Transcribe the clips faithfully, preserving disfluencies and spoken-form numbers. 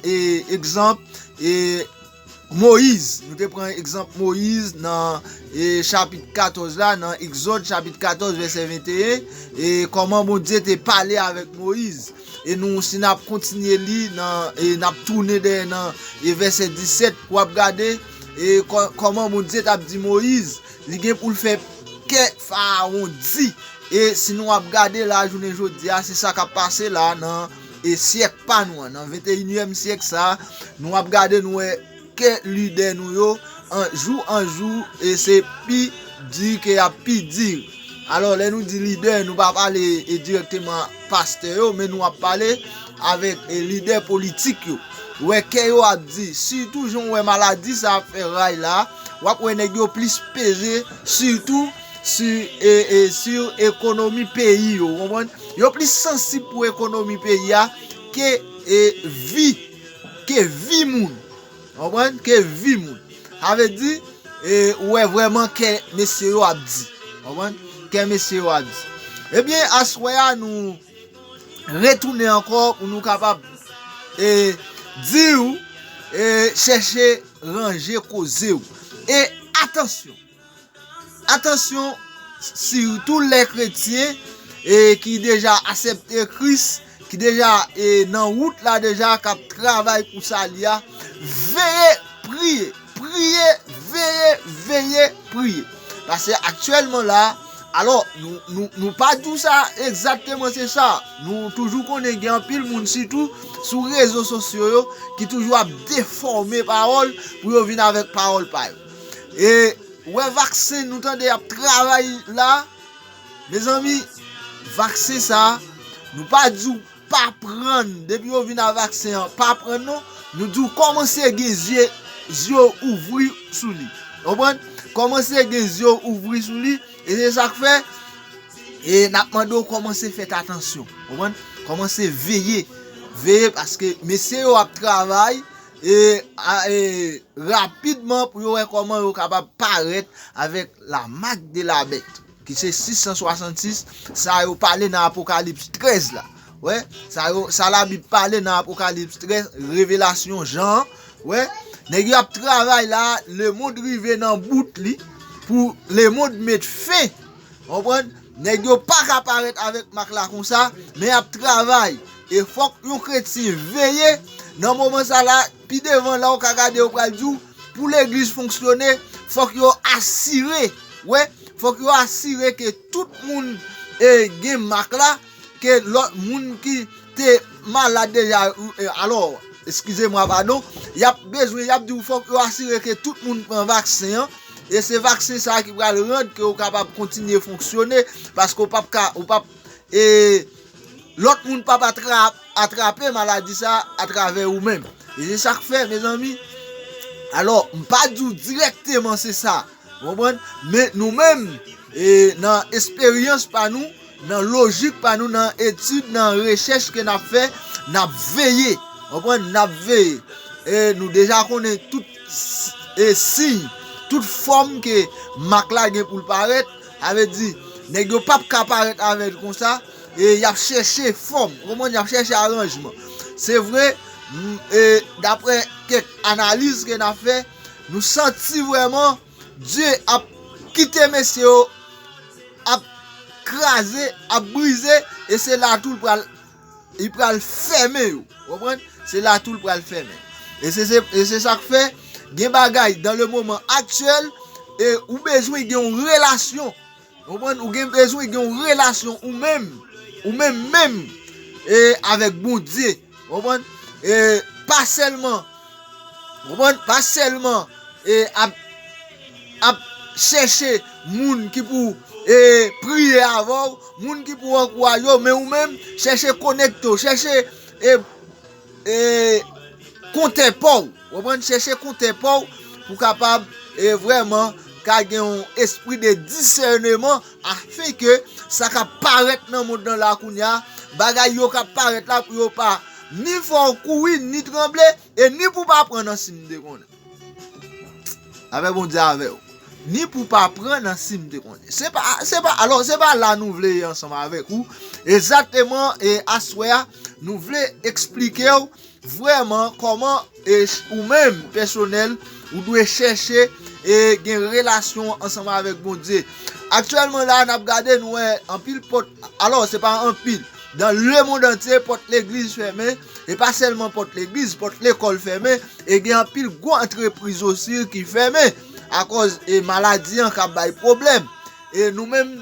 e, egzanp, e, Moyiz. Nou te pran egzanp Moyiz nan, e, chapit katòz la, nan Egzòd chapit katòz vèsè venteyen, e kòman Bondye te pale avèk Moyiz. E nou, si n ap kontinye li nan, e n ap tounen dèyè nan, e vèsè disèt, w ap gade, e kò-, kòman Bondye t ap di Moyiz, li gen pou l fè kè Farawon di. E si nou ap gade la, jounen jodi a, se sa k ap pase la nan, e syèk pa nou an, nan venteyinyèm syèk sa, nou ap gade, nou wè kè lidè nou yo, an, jou an jou, e se pi di ke y ap pi di. Alò, lè nou di lidè, nou pa pale, e, dirèkteman pastè yo, men nou ap pale avèk, e, lidè politik yo. Wè kè yo ap di, sitou jan w wè maladi sa ap fè ray la, w ap wè nèg yo plis peze, sitou si, e, e, si ekonomi peyi yo, w konprann? Yo plis sansib pou ekonomi peyi a ke, e, vi, ke vi moun. Konprann? Ke vi moun. Sa vle di, e, ou wè vrèman kè mesye yo ap di. Konprann? Kè mesye yo ap di. Ebyen, aswè a, nou retounen ankò pou nou kapab, e, di w, e, chèche ranje koze w. E atansyon. Atansyon, sitou lè kretyen, e, ki deja aksepte Kris, ki deja, e, nan wout la deja, k ap travay pou sali a, veye priye, priye, veye, veye, priye. Paske aktyèlman la, alò, nou, nou, nou pa di w sa egzakteman se sa. Nou toujou konnen gen anpil moun, sitou sou rezo sosyo yo, ki toujou ap defòme pawòl pou yo vin avèk pawòl pa yo. E wè vaksen nou tande y ap travay la, mezanmi, vaksen sa, nou pa di w pa prann, depi yo vin a vaksen an, pa prann non, nou di w kòmanse gen zye, zye w ouvri sou li. Konprann? Kòmanse gen zye w ouvri sou li, e se sa k fè, e n ap mande w kòmanse fèt atansyon. Konprann? Kòmanse veye, veye, paske mesye yo ap travay, e, a, e, rapidman pou yo wè kòman yo kapab parèt avèk la marque de la bête, ki se sis san swasannsis, sa yo pale nan Apokalips trèz la. Wè, sa yo, sa Labib pale nan Apokalips trèz, Revelasyon Jan an. Wè, nèg yo ap travay la, lemonn rive nan bout li, pou lemonn met fen. Konprann? Nèg yo pa ka parèt avèk mak la konsa, men y ap travay. E fòk yon kretyen veye nan moman sa la, pi devan la, ou ka gade, yo pral di w, pou legliz fonksyone, fòk yo asire, wè, fòk yo asire ke tout moun, e, gen mak la, ke lòt moun ki te malad deja, e, alò, eskize mwa, padon, y ap bezwen, y ap di w fòk yo asire ke tout moun pran vaksen an, e se vaksen sa a ki pral rann ke w kapab kontinye fonksyone, paske w p ap ka, w p ap, e, lòt moun p ap atra-, atrape maladi sa a atravè ou menm. E se sa k fè, mezanmi, alò, m pa di w dirèkteman se sa, w konprann? Men nou menm, e, nan esperyans pa nou, nan lojik pa nou, nan etid, nan rechèch ke n ap fè, n ap veye. W konprann? N ap veye. E nou deja konnen tout s-, e siy, tout fòm ke mak la gen pou l parèt. Sa vle di, nèg yo p ap ka parèt avè l konsa, e y ap chèche fòm. W konprann? Y ap chèche aranjman. Se vre, m, e, daprè kèk analiz ke n ap fè, nou santi vrèman Dye ap kite mesye yo ap kraze, ap brize, e se la tou l pral, li pral fèmen yo. W konprann? Se la tou l pral fèmen. E se, se, e se sa k fè, gen bagay, dans le moment actuel, e ou bezwen gen yon relasyon. W konprann? Ou gen bezwen gen yon relasyon ou menm, ou menm menm, e avèk Bondye. W konprann? E pa sèlman, w konprann? Pa sèlman, e ap, ap chèche moun ki pou, e, priye avè w, moun ki pou ankouraje w, men ou menm, chèche konekte w, chèche, e, e, kontè pa w. W konprann? Chèche kontè pa w pou kapab, e, vrèman ka gen yon espri de disèneman, afenke sa k ap parèt nan mond lan la kounye a, bagay yo k ap parèt la pou yo pa ni fè w kouri, ni tranble, e ni pou pa pran nan siy m te konnen. Avè Bondye avè w. Ni pou pa pran nan siy m te konnen. Se pa, se pa, alò, se pa la nou vle ye ansanm avèk ou. Egzakteman, e aswè a, nou vle eksplike w vrèman kòman e, ou menm pèsonèl, ou dwe chèche e gen relasyon ansanm avèk Bondye. Aktyèlman la, n ap gade, nou wè anpil pòt, alò, se pa anpil. Dans le monde entier, pòt legliz fèmen, e pa sèlman pòt legliz, pòt lekòl fèmen, e gen anpil gwo antrepriz osi ki fèmen akòz e maladi an k ap bay pwoblèm. E nou menm,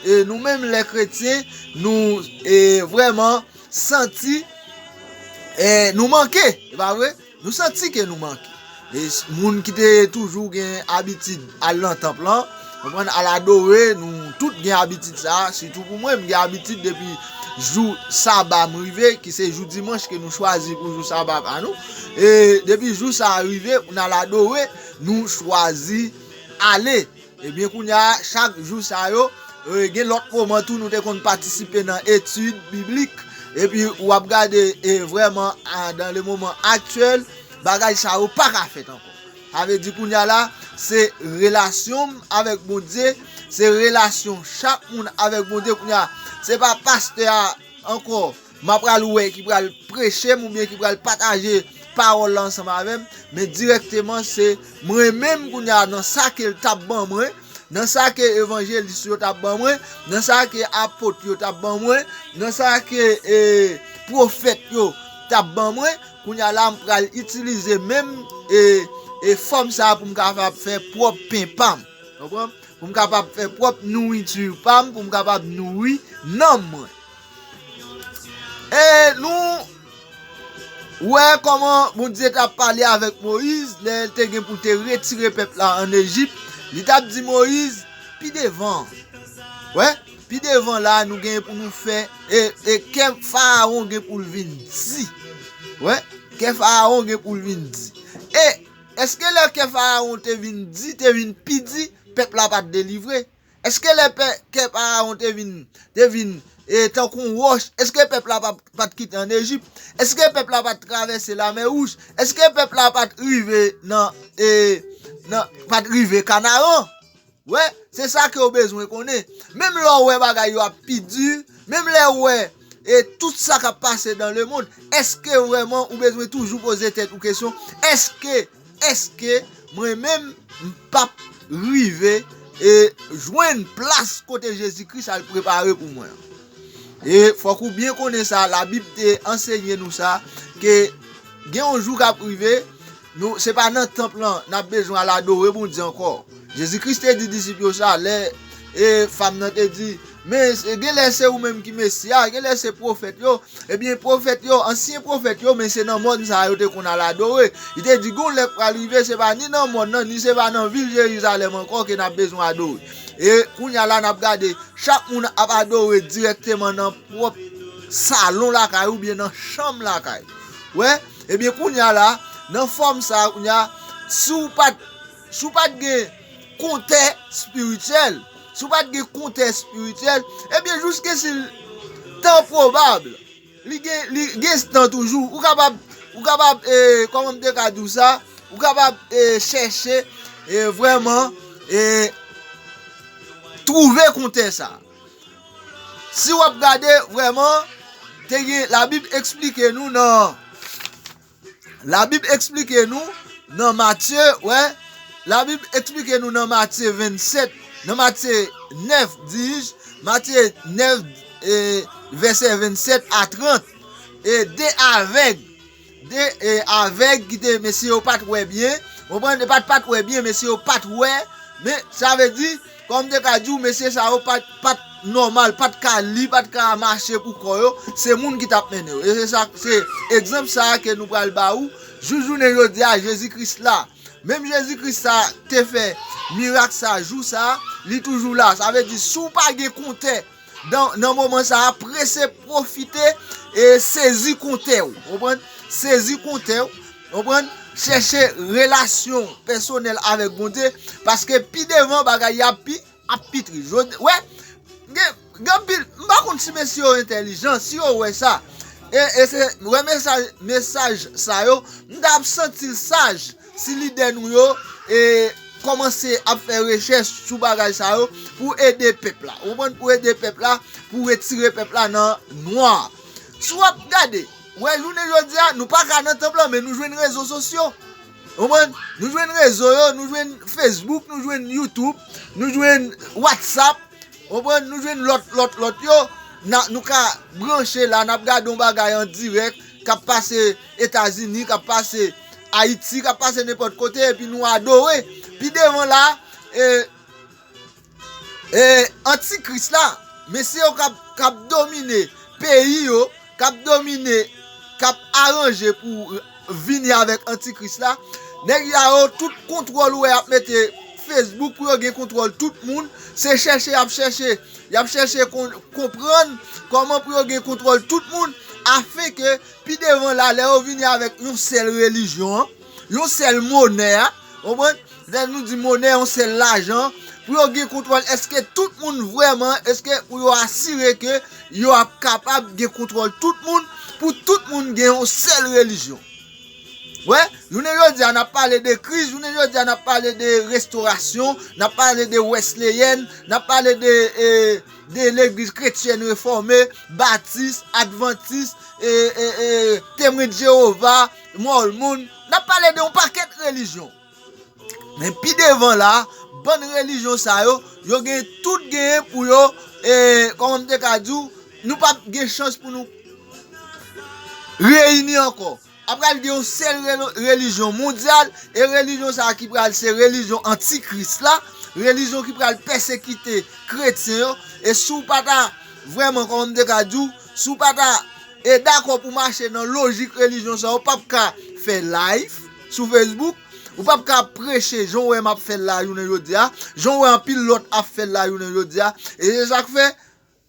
e nou menm lè kretyen, nou e vrèman santi e nou manke, e pa vre? Nou santi ke nou manke. E s- moun ki te toujou gen abitid al nan tanp lan, konprann, al adore, nou tout gen abitid sa, sitou pou mwen, m gen abitid depi jou saba m rive, ki se jou dimanch ke nou chwazi pou jou saba pa nou. E depi jou sa a rive, pou n al adore, nou chwazi ale. Ebyen, kounye a, chak jou sa yo, e, gen lòt moman tou, nou te konn patisipe nan etid biblik. Epi, w ap gade, e, vrèman, a, dans le moment actuel, bagay sa yo pa ka fèt ankò. Sa vle di, kounye a la, se relasyon m avèk Bondye, se relasyon chak moun avèk Bondye. Kounye a, se pa pastè a ankò m ap pral wè ki pral preche m oubyen ki pral pataje pawòl la ansanm avè m, men dirèkteman se mwen menm kounye a nan sa ke l t ap ban mwen, nan sa ke evanjelis yo t ap ban mwen, nan sa ke apot yo t ap ban mwen, nan sa ke e, pwofèt yo t ap ban mwen, kounye a la m pral itilize menm e, e fòm sa a pou m kapab fè pwòp pen pa m. Konprann? Pou m kapab fè pwòp nouriti pa m, pou m kapab nouri nanm mwen. E nou wè kòman Bondye t ap pale avèk Moyiz lè l te gen pou te retire pèp la ann Ejip. Li t ap di Moyiz, pi devan, wè, pi devan la, nou gen pou nou fè, e, e kè Farawon gen pou l vin di. Wè, kè Farawon gen pou l vin di. E èske lè kè Farawon te vin di, te vin pi di, pèp la pa t delivre? Èske lè pè, kè Farawon te vin, te vin e, tankou yon wòch, èske pèp la pa, pa t kite ann Ejip? Èske pèp la pa t travèse Lamè Wouj? Èske pèp la pa t rive nan, e, nan, pa t rive Kanaran? Wè, se sa ke w bezwen konnen. Menm lè w wè bagay yo ap pi di, menm lè w wè e tout sa k ap pase dans le monde, èske vrèman ou bezwen toujou poze tèt ou kesyon, èske, èske mwen menm m p ap rive e jwenn plas kote Jezi Kris al prepare pou mwen an? E fòk ou byen konnen sa, Labib te ansenye nou sa, ke gen yon jou k ap rive, nou, se pa nan tanp lan n ap bezwen al adore Bondye ankò. Jezi Kris te di disip yo sa, lè e fanm nan te di, men se- genlè se ou menm ki Mesi a, genlè se pwofèt yo. Ebyen, pwofèt yo, ansyen pwofèt yo, men se nan mòn sa a yo te konn al adore. Li te di, gon lè k pral rive, se pa ni nan mòn nan, ni se pa nan vil Jerizalèm ankò ke n ap bezwen adore. E kounye a la, n ap gade, chak moun ap adore dirèkteman nan pwòp salon lakay oubyen nan chanm lakay. Wè, ebyen, kounye a la, nan fòm sa a, kounye a, si w pa t, si w pa t gen kontè espirityèl, si w pa t gen kontè espirityèl, ebyen, jiskaske tan pwobab, li gen, li gen tan toujou. Ou kapab, ou kapab, e, kòman m te ka di w sa? Ou kapab, e, chèche, e, vrèman, e, twouve kontè sa. Si w ap gade, vrèman, te gen, Labib eksplike nou nan, Labib eksplike nou nan Matye, wè, Labib eksplike nou nan Matye vennsèt, nan Matye nèf, dis, Matye nèf, e, vèsè vennsèt a trant, e de avèg, de, e, avèg ki te, mesye yo pa t wè byen, konprann, e pa t, pa t wè byen, mesye yo pa t wè, men sa vle di, kòm m te ka di w, mesye sa yo pa t, pa t nòmal, pa t ka li, pa t ka mache pou kò yo, se moun ki t ap mennen yo. E se sa, se egzanp sa a ke nou pral ba ou, jou jounen jodi a, Jezi Kris la. Menm Jezi Kris sa te fè mirak sa, jou sa, li toujou la. Sa vle di, si w pa gen kontè, nan, nan moman sa a, prese pwofite e sezi kontè w. Konprann? Sezi kontè w. Konprann? Chèche relasyon pèsonèl avèk Bondye, paske pi devan bagay y ap pi, ap pi tris. Jodi, wè, gen, gen anpil, m pa konn si mesye yo entèlijan, si yo wè sa. E, e se, wè mesaj, mesaj sa yo, m ta ap santi l saj si lidè nou yo e kòmanse ap fè rechèch sou bagay sa yo pou ede pèp la. Ou konprann? Pou ede pèp la, pou retire pèp la nan nwa. Si w ap gade, Wè, jounen jodi a, nou pa ka nan tanp lan, men nou jwenn rezo sosyo. Konprann? Nou jwenn rezo yo, nou jwenn Facebook, nou jwenn YouTube, nou jwenn WhatsApp. Konprann? Nou jwenn lòt, lòt, lòt yo. Na, nou ka branche la, n ap gade yon bagay an dirèk, k ap pase Etazini, k ap pase Ayiti, k ap pase nenpòt kote, epi nou adore. Pi devan la, e, e, antikris la, mesye yo k ap, k ap domine peyi yo, k ap domine, k ap aranje pou vini avèk antikris la. Nèg sa yo, tout kontwòl ou wè y ap mete Facebook pou yo gen kontwòl tout moun, se chèche y ap chèche, y ap chèche kon-, konprann kòman pou yo gen kontwòl tout moun, afenke pi devan la, lè yo vini avèk yon sèl relijyon an, yon sèl monè a, konprann? Lè nou di monè, yon sèl lajan, pou yo gen kontwòl, èske tout moun vrèman, èske pou yo asire ke yo ap kapab gen kontwòl tout moun, pou tout moun gen yon sèl relijyon? Wè, jounen jodi a, n ap pale de Kris, jounen jodi a, n ap pale de restorasyon, n ap pale de wèsleyèn, n ap pale de, e, de legliz kretyèn refòme, batis, advantis, e, e, e, temwen de Jewova, mòmon. N ap pale de yon pakèt relijyon. Men pi devan la, bann relijyon sa yo, yo gen tout genyen pou yo, e, kòman m te ka di w, nou p ap gen chans pou nou reyini ankò. Apral gen yon sèl relo-, relijyon mondyal, e relijyon sa a ki pral se relijyon antikris la, relijyon ki pral pèsekite kretyen yo, e si w pa ta vrèman, kòman m te ka di w, si w pa ta, e, dakò pou mache nan lojik relijyon sa a, ou p ap ka fè live sou Facebook, ou p ap ka preche jan w wè m ap fè l la jounen jodi a, jan w wè anpil lòt ap fè l la jounen jodi a, e se sa k fè,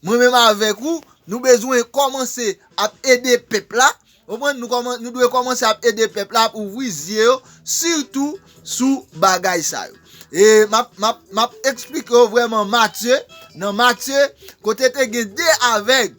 mwen menm avèk ou, nou bezwen kòmanse ap ede pèp la. Konprann? Nou kòman-, nou dwe kòmanse ap ede pèp la ap ouvri zye yo, sitou sou bagay sa yo. E m ap, m ap, m ap eksplike yo vrèman Matye, nan Matye, kote te gen de avèg.